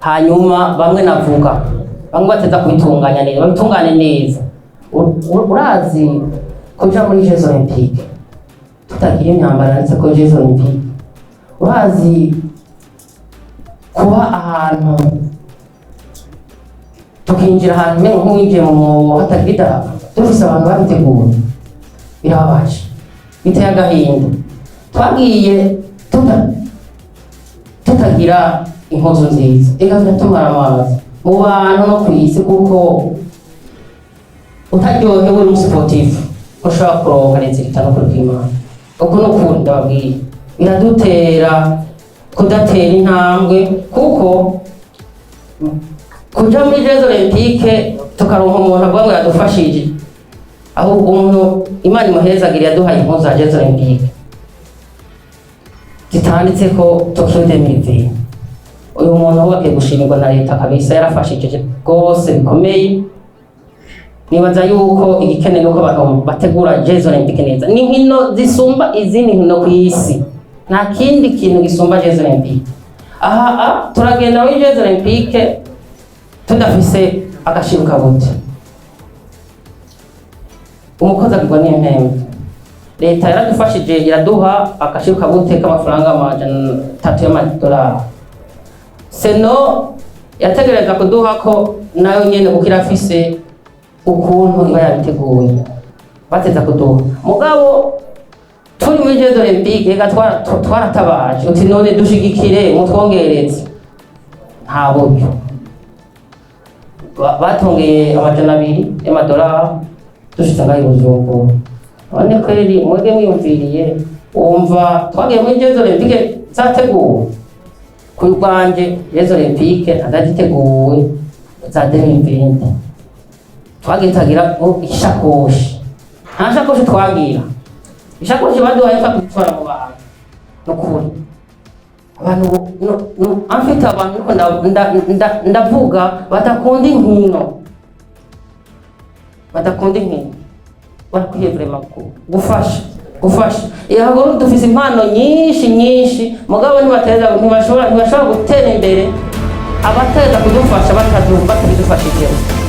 Hanyuma bamwe navuga, bamwe bateza kubitunganya neza, babitungane neza. Urazi kuja muri Jeux Olympiques tutagira imyambaro yanditse ko Jeux Olympiques? Urazi kuba ahantu tukinjira ahantu umengo nk'uwinjiye mu mwobo, hatagira idarapo, dufise abantu babiteguye? Birababaje, biteye agahinda. Twagiye tutagira impuzu nziza, eka biratumara amazi mu bantu no ku isi, kuko utaryohewe uri umusportif ntushobora kuronka résultat. No kuri kw'Imana, uku ni ukuri ndababwiye, biradutera kudatera intambwe, kuko kuja muri Jeux Olympiques tukaronka umuntu avuga ngo yadufashije, ahubwo umuntu Imana imuhezagire yaduhaye impuzu za Jeux Olympiques zitanditseko Tokyo 2020. Uyu muntu ahubwo akwiye gushimirwa na leta kabisa, yarafashije rwose bikomeye. Nibaza yuko igikenewe nuko abantu bategura Jeux Olympiques neza. Ni inkino zisumba izindi nkino ku isi, nta kindi kintu gisumba Jeux Olympiques. Aha turagenda muri Jeux Olympiques tudafise agashiruka bute. Umukozi agirwa n'impembe. Leta yaradufashije, iraduha agashiruka bute k'amafaranga 300 y'amadolari. CNO yategereza kuduha ko nayo nyene, kuko irafise ukuntu iba yabiteguye, bateza kuduha. Mugabo turi muri Jeux Olympiques, reka twaratabaje uti: "None dushigikire, mutwongereze." Nta buryo. Batongeye 200 y'amadolari dushitse ngaho i Bujumbura. None kweri mwebwe mwiyumviriye, wumva twagiye muri Jeux Olympiques zateguwe? Ku rwanjye, Jeux Olympiques ntaziteguwe za 2020. Twagiye tagira ishakoshi, nta shakoshi twagira. Ishakoshi baduhaye twa kuyitwara mu bantu. Nukuri abantu no, amfite abantu ariko ndavuga badakunda inkino, badakunda inkino, barakwiye vraiment gufasha. Ihaguru dufise impano nyinshi nyinshi, mugabo ntibateza, ntibashobora gutera imbere abateza kudufasha batabidufashijemo.